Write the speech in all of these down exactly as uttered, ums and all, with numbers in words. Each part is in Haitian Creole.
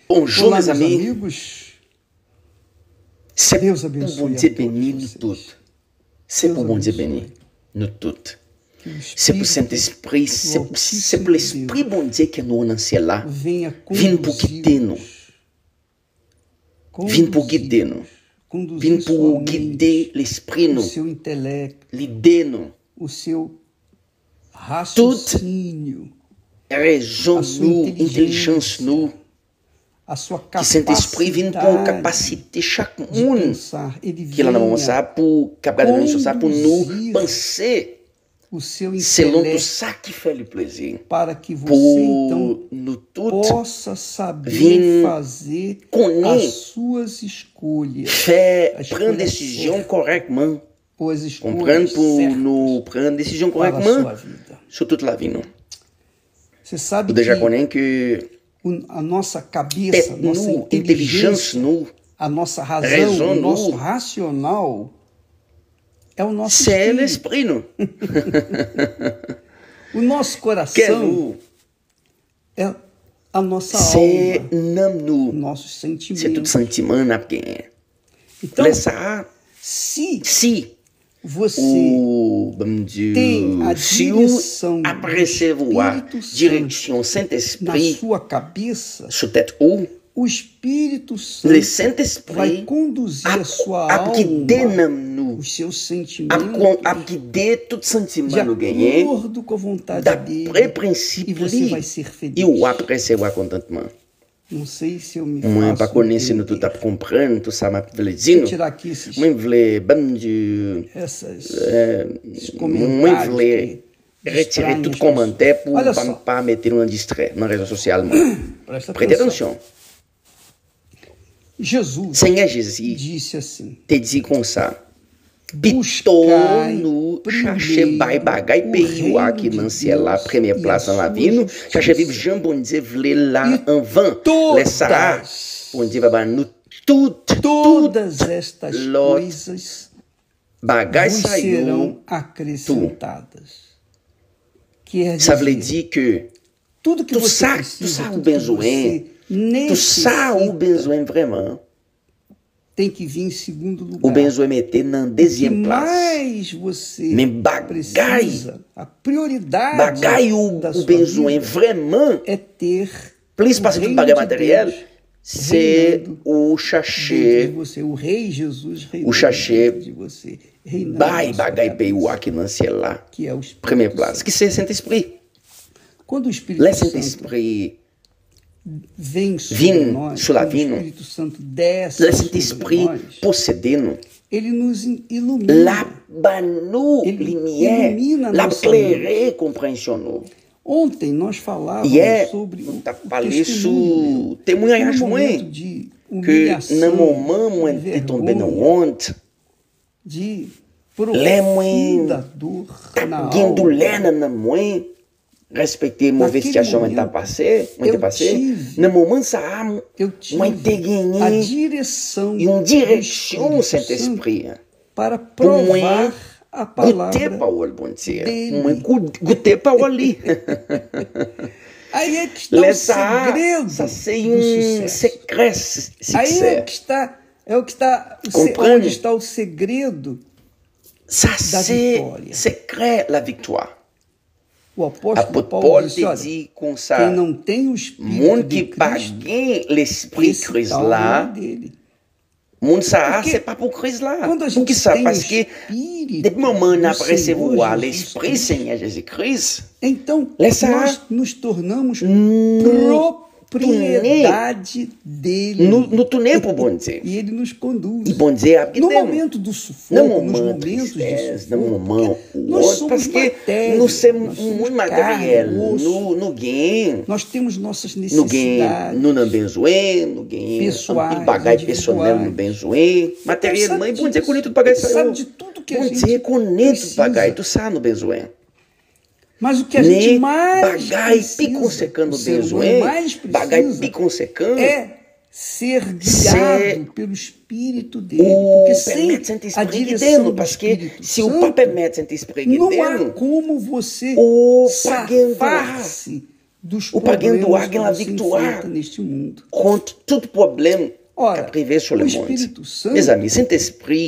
Bonjou, mezanmi. Se pou Bondye beni nou tout. Se pou Bondye beni nou tout. Se pou Sentespri, se pou, se pou Lespri Bondye ke nou an nan syèl la vin pou gide nou. Vin pou gide nou. Vin pou gide lespri nou, lide nou, tout rezon nou, entèlijans nou, ki Sentespri vin pran kapasite chak moun ki la nan moman sa a pou k ap gade nan emisyon sa a, pou nou panse selon tout sa ki fè li plezi, pou nou tout vin konnen fè, pran desizyon kòrèkman. Konprann, pou nou pran desizyon kòrèkman sou tout lavi nou. Ou deja konnen ke tèt nou, entèlijans nou, rezon nou, se lespri nou. Kè nou, se nanm nou, se tout santiman n ap genyen. Lè sa a, si ou, ban m di w, si w ap resevwa direksyon Sentespri sou tèt ou, Lespri ap, ap gide nanm nou, ap, ap gide tout santiman nou genyen dapre prensip li, e w ap resevwa kontantman. Mwen pa konnen si nou tout ap konprann tout sa m ap vle di nou. Mwen vle, ban m di, mwen vle retire tout kòmantè pou pa m pa mete nou nan distrè nan rezo sosyal mwen. Prete atansyon. Senyè Jezi te di konsa, pito nou chache bay bagay peyi w a ki nan syèl la premye plas nan lavi nou, chache viv jan Bondye vle l la anvan. Lè sa a, Bondye va ba nou tout, tout lòt bagay sa yo tou. Sa vle di ke tout sa, tout sa ou bezwen, tout sa ou bezwen vrèman, ou bezwen mete nan dezyèm plas. Men bagay, bagay ou, ou bezwen vrèman, plis pase tout bagay materyèl, se ou chache, ou chache bay bagay peyi w a ki nan syèl la premye plas, ki se Sentespri. Lè Sentespri vin sou lavi nou, lè Sentespri posede nou, l ap ba nou limyè, l ap klere konpreyansyon nou. Yè, nou t ap pale sou temwayaj mwen, ke nan moman mwen te tonbe nan wont, lè mwen t ap gen doulè nan nanm mwen, respekte move sitiyasyon mwen t ap pase, mwen te pase, nan moman sa a, mwen te genyen yon direksyon Sentespri a. Pou mwen goute pawòl Bondye, pou mwen gou-, goute pawòl li. Lè sa a, sa se yon sekrè s-, siksè. Konprann? Sa se sekrè laviktwa. Apot Pòl te di konsa, moun ki pa gen Lespri Kris la, moun sa a, se pa pou Kris la. Poukisa? Paske depi moman n ap resevwa Lespri Senyè Jezi Kris, lè sa a, nou tounen, nou, nou tounen pou Bondye. E Bondye ap gide nou. Nan moman tristès, nan moman wont, paske nou se moun materyèl, nou, nou gen, nou gen, nou nan bezwen, nou gen anpil bagay pèsonèl nou bezwen, materyèlman, e Bondye konnen tout bagay sa yo. Bondye konnen tout bagay, tout sa nou bezwen. Men bagay pi konsekan nou bezwen, bagay pi konsekan, se ou pèmèt Sentespri gide nou, paske si ou pa pèmèt Sentespri gide nou, ou pa gen dwa Ou pa gen dwa gen laviktwa kont tout pwoblèm k ap rive sou lemonn. Mezanmi, Sentespri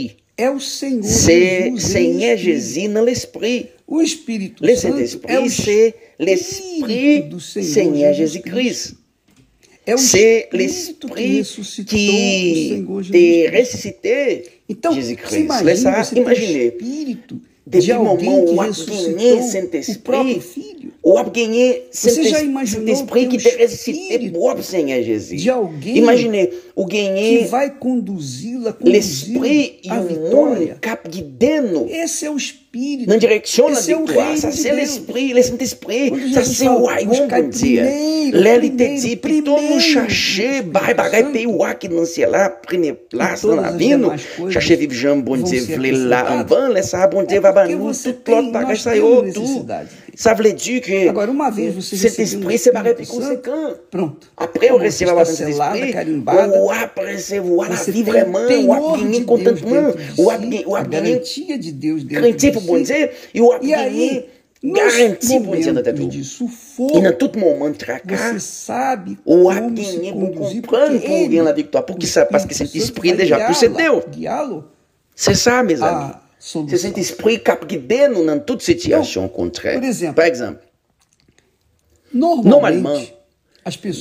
se Senyè Jezi nan lespri. Le Sentespri se Lespri Senyè Jezi Kris. Se Lespri ki te resisite Jezi Kris. Lè sa a, imajine, depi moman w ap genyen Sentespri, w ap genyen Sentespri ki te resisite pwòp Senyè Jezi. Imajine, ou genyen Lespri yon moun k ap gide nou nan direksyon laviktwa. Sa se Lespri, Lesentespri. Sa se wayòm Bondye. Lè li te di, pito nou chache bay bagay peyi wa ki nan syèl la, premye plas nan lavi nou, chache viv jan Bondye vle l la anvan, lè sa a Bondye va ban nou tout lòt bagay sa yo tou. Sa vle di ke Sentespri se bagay pi konsekan. Apre w resevwa batism Sentespri, w ap resevwa lavi vrèman, w ap genyen kontantman, w ap gen, w ap genyen krentif pou Bondye, e w ap genyen garanti Bondye nan tèt ou. E nan tout moman traka, w ap genyen pou w konprann pou w gen laviktwa. Poukisa? Paske Sentespri deja posede w. Se sa, mezanmi. Se Sentespri k ap gide nou nan tout sitiyasyon kontrè. Pa egzanp, nòmalman,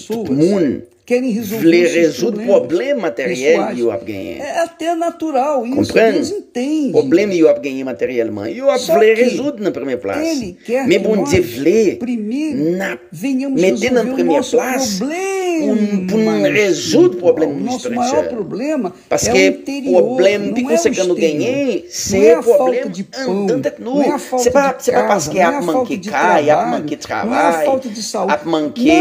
tout moun vle rezoud pwoblèm materyèl yo ap genyen. Konprann? Pwoblèm yo ap genyen materyèlman, yo ap vle rezoud nan premye plas. Men Bondye vle n ap mete nan premye plas pou n, pou n rezoud pwoblèm nou espirityèl. Paske pwoblèm pi konsekan nou genyen, se pwoblèm anndan tèt nou. Se pa, se pa paske ap manke kay, ap manke travay, ap manke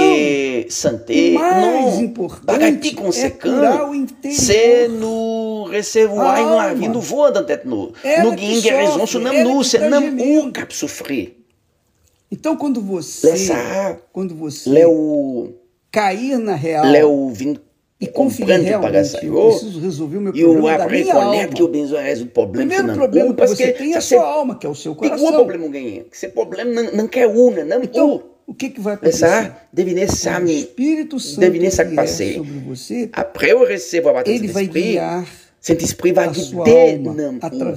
sante. Non. Bagay pi konsekan, se nou resevwa yon lavi nouvo anndan tèt nou. Nou genyen gerezon sou nanm nou, se nanm ou k ap soufri. Lè sa a, lè ou, lè ou vin konprann tout bagay sa yo, e w ap rekonèt ke w bezwen rezoud pwoblèm sou nanm ou, paske sa se pi gwo pwoblèm ou genyen. Se pwoblèm nan, nan kè ou, nan nanm ou. Lè sa a, devine sa, devine sa k pase. Apre w resevwa batism Sentespri, Sentespri va gide nanm ou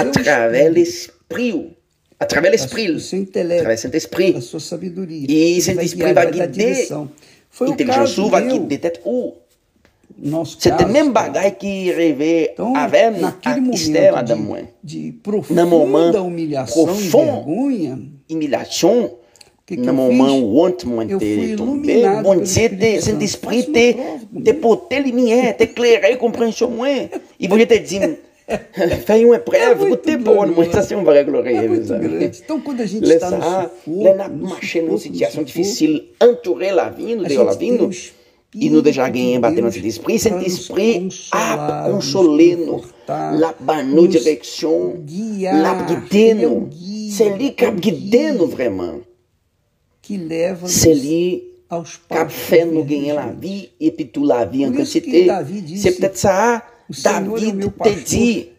atravè lespri w. Atravè lespri l, atravè Sentespri. E Sentespri va gide entèlijans ou, va gide tèt ou. Se te menm bagay ki rive avè m ak Estè, madanm mwen. Nan moman pwofon imilyasyon, nan moman wont mwen te tonbe, Bondye te, Sentespri te, te pote limyè, te klere konpreyansyon mwen. E Bondye te di m, fè yon eprèv, koute pawòl mwen, sa se yon bagay glorye, mezanmi. Lè sa a, lè n ap mache nan yon sitiyasyon difisil, antoure lavi nou, deyò lavi nou, e nou deja genyen batèm nan Sentespri, Sentespri ap konsole nou, l ap ba nou direksyon, l ap gide nou. Se li k ap gide nou vrèman. Se li k ap fè nou genyen lavi, epi tou lavi an kantite. Se poutèt sa a, David te di,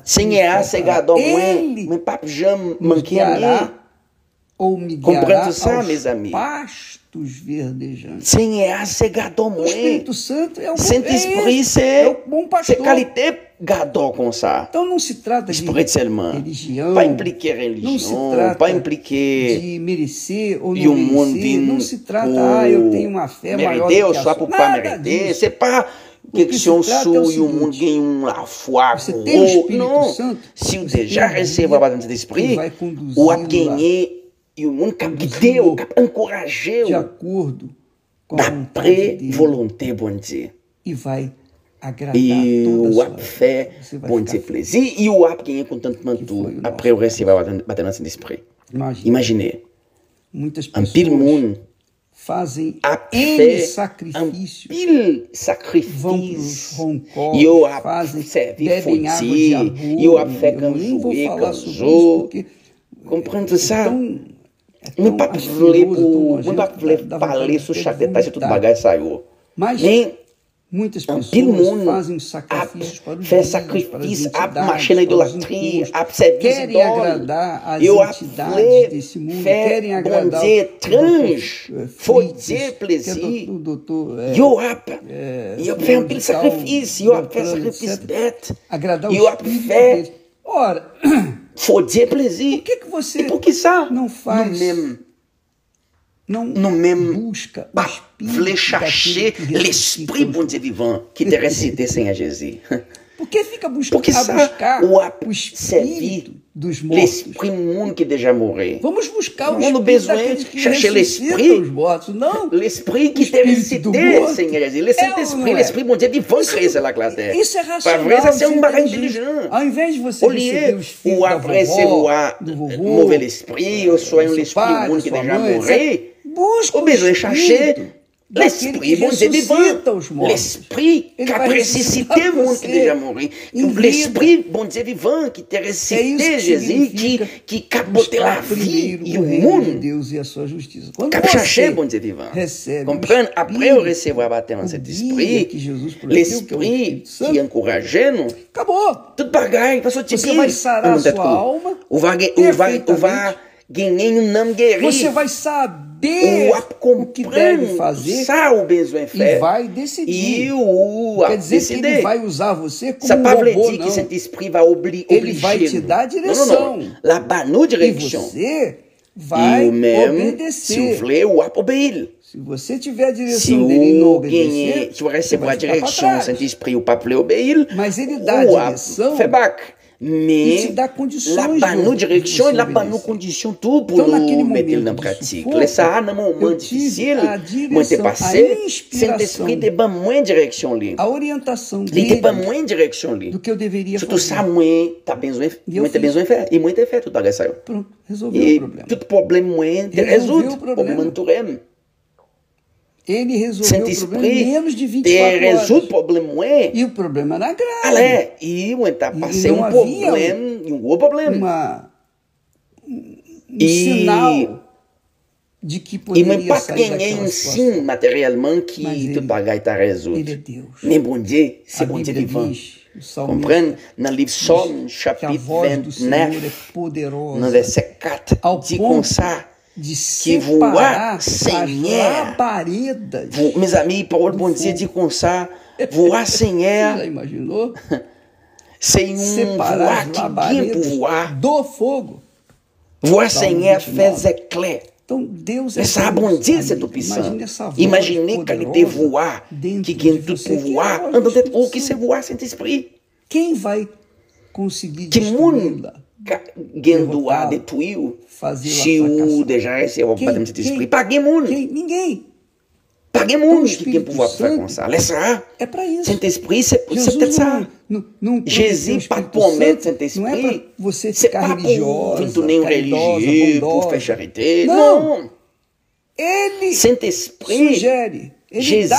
Senyè a se gadò mwen, mwen p ap janm manke anyen. Konprann sa, mezanmi. Senyè a se gadò mwen. Sentespri se, se kalite gadò konsa. Espirityèlman. Pa enplike relijyon, pa enplike yon moun vin pou merite oswa pou pa merite. Se pa kesyon sou yon moun gen yon lafwa gwo, non. Si w deja resevwa batèm Sentespri, w ap genyen yon moun k ap gide w, k ap ankouraje w dapre volonte Bondye. E w ap fè Bondye plezi, e w ap genyen kontantman tou apre w resevwa batèm, batèm nan Sentespri. Imajine, anpil moun ap fè anpil sakrifis, yo ap sèvi foti, yo ap fè kanjouye, kanzo. Konprann tout sa. Mwen p ap vle pou, mwen p ap vle pale sou chak detay, sou tout bagay sa yo. Men, Anpil moun ap fè sakrifis, ap mache nan idolatri, ap sèvi zidòl. Yo ap vle fè Bondye etranj, fo dye plezi. Yo ap, yo ap fè anpil sakrifis, yo ap fè sakrifis bèt. Yo ap fè fo dye plezi. E poukisa nou menm, nou menm pa vle chache lespri Bondye vivan ki te resisite Senyè Jezi? Poukisa w ap sèvi lespri moun ki deja mouri? Non, nou bezwen chache lespri, lespri ki te resisite Senyè Jezi, le Sentespri, lespri Bondye vivan ki rete sou latè. Pa vre? Sa se yon bagay entelijan. Olye ou ap resevwa move lespri, oswa yon lespri yon moun ki deja mouri, ou bezwen chache lespri Bondye vivan, lespri k ap resisite moun ki deja mouri, lespri Bondye vivan ki te resisite Jezi, ki, ki ka pote lavi yon moun k ap chache Bondye vivan. Konprann, apre w resevwa batèm nan Sentespri, lespri ki ankouraje nou, tout bagay pa soti byen nan tèt ou. Ou va gen, ou va, ou va genyen yon nanm geri. Ou ap konprann sa ou bezwen fè. E ou ap deside. Sa pa vle di ke Sentespri va obli-, oblije nou. Non, non, non. L ap ba nou direksyon. E ou menm, si w vle, w ap obeyi l. Si w genyen, si w resevwa direksyon Sentespri, ou p ap vle obeyi l, ou ap fè bak. Men, l ap ba nou direksyon, l ap ba nou kondisyon tou pou nou mete l nan pratik. Lè sa a, nan moman difisil mwen te pase, Sentespri te ban mwen direksyon li. Li te ban mwen direksyon li. Sitou sa mwen ta bezwen, mwen te bezwen fè, e mwen te fè tout bagay sa yo. E tout pwoblèm mwen te rezoud, pwoblèm antoure m. Sentespri te rezoud pwoblèm mwen. Alè, e mwen ta pase yon pwoblèm, yon gwo pwoblèm. E, e mwen pa t genyen yon siy materyèlman ki tout bagay ta rezoud. Men Bondye, se Bondye vivan. Konprann, nan liv Sòm, chapit vennèf, nan vèsè kat, di konsa, ki vwa Senyè, vou-, mezanmi, pawòl Bondye di konsa, vwa Senyè se yon vwa ki gen pouvwa. Vwa Senyè fè zèklè. Lè sa a, Bondye se Toupisan. Imajine kalite vwa ki gen tout pouvwa anndan tèt ou, ki se vwa Sentespri. Ki moun ka gen dwa detwi w si w deja resevwa batèm Sentespri? Pa gen moun. Pa gen moun ki gen pouvwa pou fè konsa. Lè sa a, Sentespri se, se tèt sa. Jezi pa t pwomèt Sentespri. Se pa pou w vin tounen yon relijye, pou w fè charite. Non. Sentespri, Jezi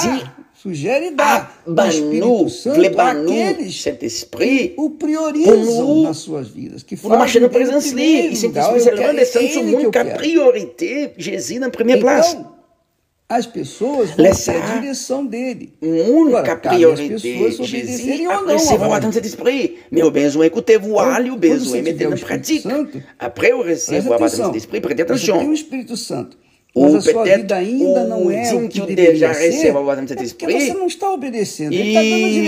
ap ban nou, vle ban nou Sentespri pou nou, pou nou mache nan prezans li. E Sentespri sèlman desann sou moun k ap priyorite Jezi nan premye plas. Lè sa a, moun k ap priyorite Jezi ap resevwa batèm Sentespri. Men yo bezwen koute vwa li, yo bezwen mete l nan pratik. Apre yo resevwa batèm Sentespri, prete atansyon. Ou petèt, ou di m ke w deja resevwa batèm Sentespri. E,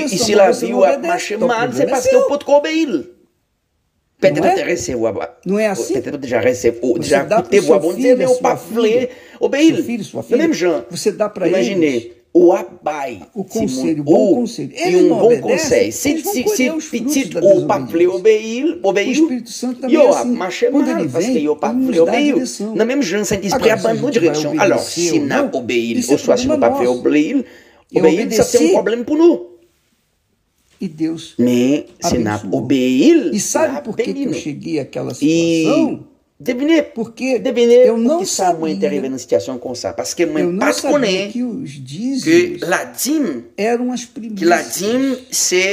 e si lavi w ap mache mal, se paske w potko obeyi l. Petèt ou te resevwa, petèt ou deja resevwa, ou deja koute vwa Bondye, men ou pa vle obeyi l. Nan menm jan, imajine, ou ap bay timoun ou yon bon konsèy. Si, si, si pitit ou pa vle obeyi l, obeyi l, yo ap mache mal paske yo pa vle obeyi l. Nan menm jan, Sentespri ap ban nou direksyon. Alò, si n ap obeyi l, oswa si nou pa vle obeyi l, obeyi l, sa se yon pwoblèm pou nou. Men si n ap obeyi l, l ap beni nou. E devine, devine poukisa mwen te rive nan sitiyasyon konsa. Paske mwen pa t konnen ke ladim, ke ladim se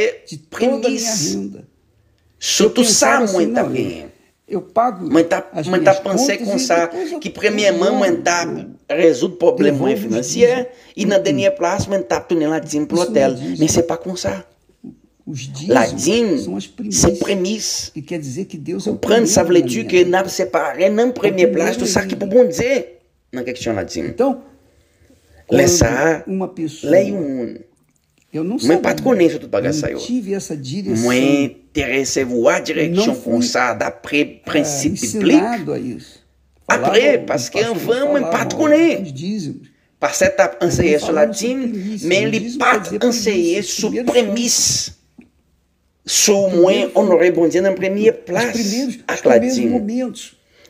primyè sou tout sa mwen t ap genyen. Mwen t ap, mwen t ap panse konsa, ki premyèman mwen t ap rezoud pwoblèm mwen finansyè, e nan dènyè plas mwen t ap tounen ladim pou lotèl. Men se pa konsa. Ladim se premis. Konprann sa vle di ke n ap separe nan premye plas tout sa ki pou Bondye nan kesyon ladim. Lè sa a, lè yon moun, mwen pa t konnen sou tout bagay sa yo. Mwen te resevwa direksyon konsa dapre prensip biblik. Apre, paske anvan mwen pa t konnen. Pastè t ap anseye sou ladim, men li pa t anseye sou premis. Sou mwen onore Bondye nan premye plas ak ladim.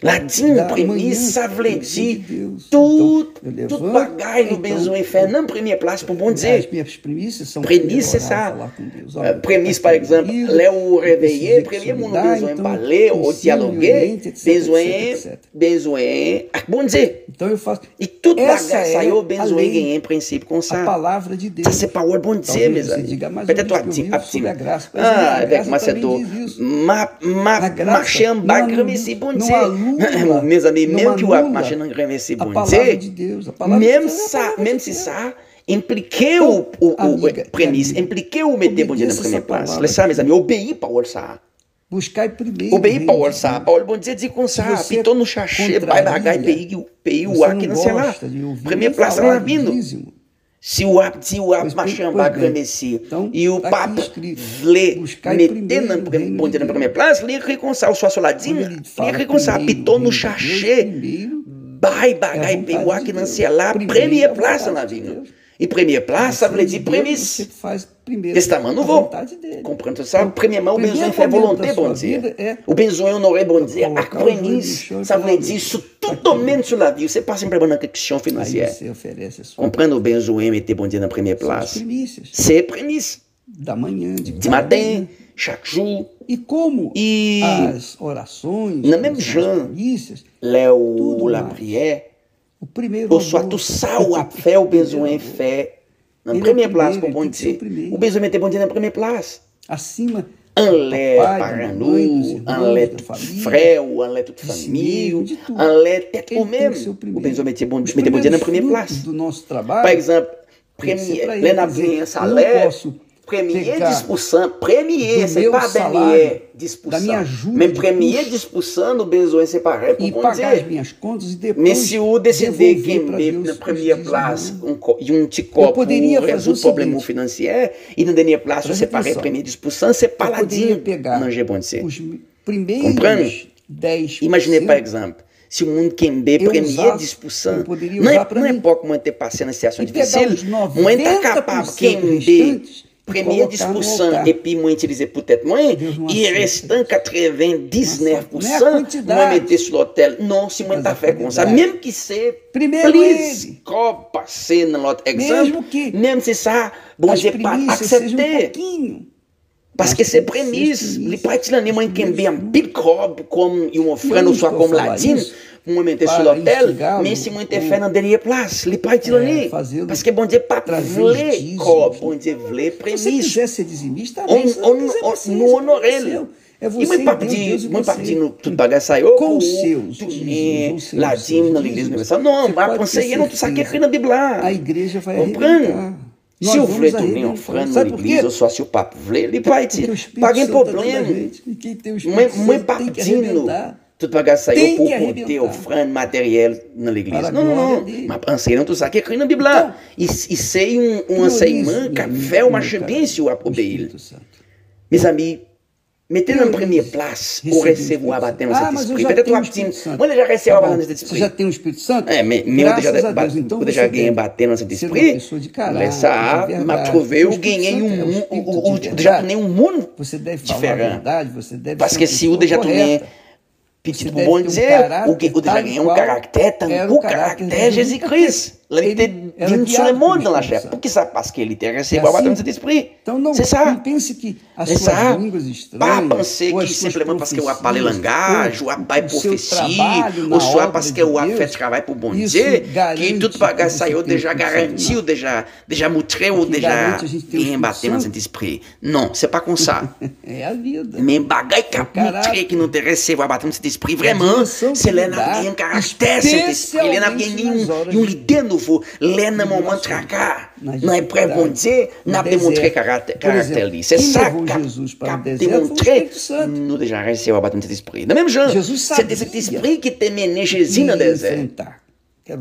Ladim premis, sa vle di tout, tout bagay nou bezwen fè nan premye plas pou Bondye. Premis se sa. Premis, pa egzanp, lè ou reveye, premye moun ou bezwen pale, ou dyaloge, bezwen, bezwen ak Bondye. E tout bagay sa yo bezwen genyen prensip konsa. Sa se pawòl Bondye, mezanmi. Petèt w ap di, ap di m, ah, avèk mwen se tou, m ap, m ap mache anba granmesi Bondye. Mezanmi, menm ki w ap mache nan granmesi Bondye, menm sa, menm si sa enplike w, ou, ou, premis, enplike w mete Bondye nan premye plas. Lè sa, mezanmi, obeyi pawòl sa a. Obeyi pawòl sa a. Pawòl Bondye di konsa, pito nou chache bay bagay peyi, peyi w a ki nan syèl la. Premye plas nan lavi nou. Si w ap di w ap mache anba granmesi, e ou p ap vle mete nan premye, Bondye nan premye plas, li ekri konsa, oswa sou ladim, li ekri konsa, pito nou chache bay bagay peyi w a ki nan syèl la premye plas nan lavi nou. E premye plas, sa vle di premis. Testaman Nouvo. Konprann tout sa. Premyèman, ou bezwen fè volonte Bondye. Ou bezwen onore Bondye ak premis. Sa vle di sou tout domèn sou lavi w. Se pa senpleman nan kesyon finansyè. Konprann, ou bezwen mete Bondye nan premye plas. Se premis. Di maten, chak jou. E nan menm jan, lè ou lapriyè, oswa tout sa w ap fè, ou bezwen fè nan premye plas pou Bondye. Ou bezwen mete Bondye nan premye plas. Anlè paran nou, anlè tout frè w, anlè tout fanmi w, anlè tèt ou menm. Ou bezwen mete Bondye, mete Bondye nan premye plas. Pa egzanp, premye, lè n ap genyen salè, premye dis pousan, premye, se pa dènye dis pousan. Men premye dis pousan, nou bezwen separe pou Bondye. Men si ou deside kenbe nan premye plas yon kò-, yon ti kòb pou rezoud pwoblèm ou finansyè, e nan dènyè plas, ou separe premye dis pousan, se pa ladim nan je Bondye. Konprann? Imajine, pa egzanp, si yon moun kenbe premye dis pousan, nan, nan epòk mwen te pase nan sitiyasyon difisil, mwen ta kapab kenbe premye dis pousan epi mwen itilize pou tèt mwen, e restan katrevendiznèf pousan mwen mete sou lotèl. Non, si mwen ta fè konsa, menm ki se plis kòb pase nan lòt egzanp, menm si sa, Bondye pa t aksepte. Paske se premis, li pa itil anyen mwen kenbe anpil kòb kòm yon ofrann oswa kòm ladim pou mwen mete sou lotèl, men si mwen te fè nan dènye plas, li pa itil anyen. Paske Bondye pa t vle kòb, Bondye vle premis. Nou onore l. E mwen p ap di, mwen p ap di nou tout bagay sa yo pou tounen ladim nan legliz nou. Non, m ap anseye nou tout sa ki ekri nan Bib la. Konprann? Si w vle tounen ofrann nan legliz, oswa si w p ap vle, li pa itil. Pa gen pwoblèm. Mwen, mwen p ap di nou tout bagay sa yo pou w pote ofrann materyèl nan legliz. Non, non, non. M ap anseye nou tout sa ki ekri nan Bib la. E, e se yon, yon ansèyman k ap fè w mache byen si w ap obeyi l. Mezanmi, mete nan premye plas ou resevwa batèm nan Sentespri. Petèt w ap di m, "Mwen deja resevwa batèm nan Sentespri." Men, men ou deja, ou deja genyen batèm nan Sentespri. Lè sa a, m ap twouve ou genyen yon moun, ou, ou, ou deja tounen yon moun diferan. Paske si ou deja tounen pitit pou Bondye, ou gen, ou deja gen yon karaktè tankou karaktè Jezi Kris. Lè li te, Vin sou lemonn nan lachè. Poukisa? Paske li te resevwa batèm Sentespri. Se sa. Se sa. Pa panse ki senpleman paske w ap pale langaj, w ap bay pwofesi, oswa paske w ap fè travay pou Bondye, ki tout bagay sa yo deja garanti, ou deja, deja moutre w deja genyen batèm nan Sentespri. Non, se pa konsa. Men bagay k ap moutre ke nou te resevwa batèm Sentespri vrèman, se lè n ap gen yon karaktè Sentespri, lè n ap gen yon, yon lide nouvo, lè nan moman traka, nan eprèv Bondye, n ap demontre karaktè, karaktè li. Se sa k ap, k ap demontre nou deja resevwa batèm Sentespri. Nan menm jan, se te Sentespri ki te mennen Jezi nan dezè.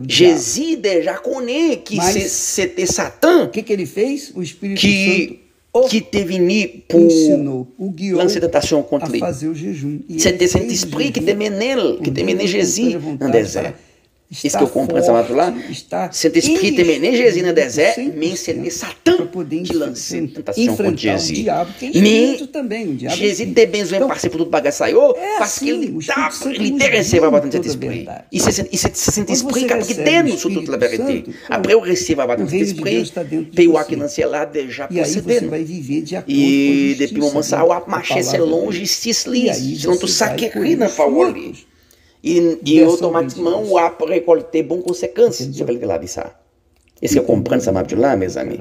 Jezi deja konnen ki se, se te Satan ki, ki te vini pou lanse tantasyon kont li. Se te Sentespri ki te mennen l, ki te mennen Jezi nan dezè. Èske w konprann sa m ap di w la? Sentespri te mennen Jezi nan dezè, men se te Satan ki lanse tantasyon kont Jezi. Men Jezi te bezwen pase pou tout bagay sa yo, paske li t ap, li te resevwa batèm Sentespri. E se, e se Sentespri k ap gide nou sou tout laverite. Apre w resevwa batèm Sentespri, peyi wa ki nan syèl la deja posede nou. E depi moman sa a, w ap mache selon jistis li, selon tout sa ki ekri nan pawòl li. E, e otomatikman, w ap rekòlte bon konsekans sou kalite lavi sa. Èske w konprann sa m ap di w la, mezanmi?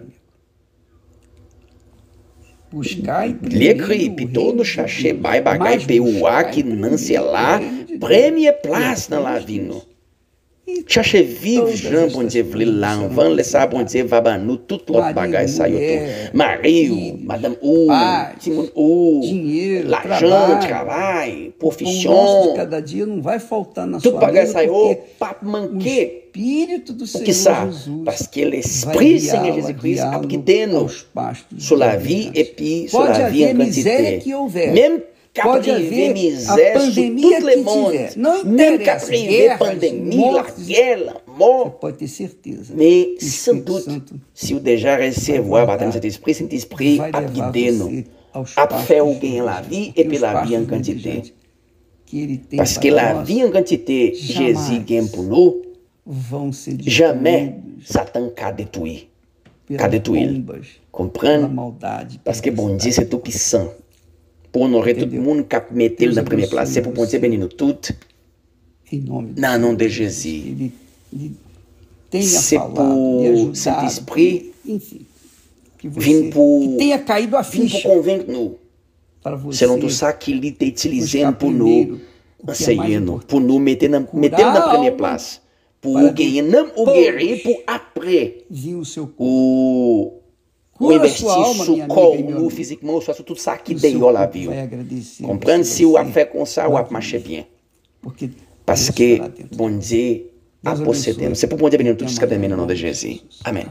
Li ekri, pito nou chache bay bagay peyi wa ki nan syèl la premye plas nan lavi nou. Chache viv jan Bondye vle l la anvan, lè sa a Bondye va ban nou tout lòt bagay sa yo tou. Mari w, madanm ou, timoun ou, lajan, travay, pwofesyon. Tout bagay sa yo p ap manke. Poukisa? Paske Lespri Senyè Jezi Kris ap gide nou sou lavi epi sou lavi an kantite. Menm k ap rive mizè sou tout lemonn, menm k ap rive pandemi, lagè, lanmò, men san dout, si w deja resevwa batèm Sentespri, Sentespri ap gide nou, ap fè w genyen lavi epi lavi an kantite. Paske lavi an kantite Jezi gen pou nou, jamè Satan ka detwi, ka detwi l. Konprann? Paske Bondye se toupisan. Pou onore tout moun k ap mete l nan premye plas. Se pou Bondye beni nou tout. Nan non de Jezi. Se pou Sentespri vin pou, vin pou konvenk nou selon tou sa ki li te itilize n pou nou anseye nou, pou nou mete nan, mete l nan premye plas, pou ou genyen nanm ou geri, pou apre ou, ou envesti sou kò ou, fizikman, oswa sou tout sa ki deyò lavi w. Konprann, si w ap fè konsa, w ap mache byen. Paske Bondye ap posede nou. Se pou Bondye beni nou tout jiska demen nan non de Jezi. Amèn.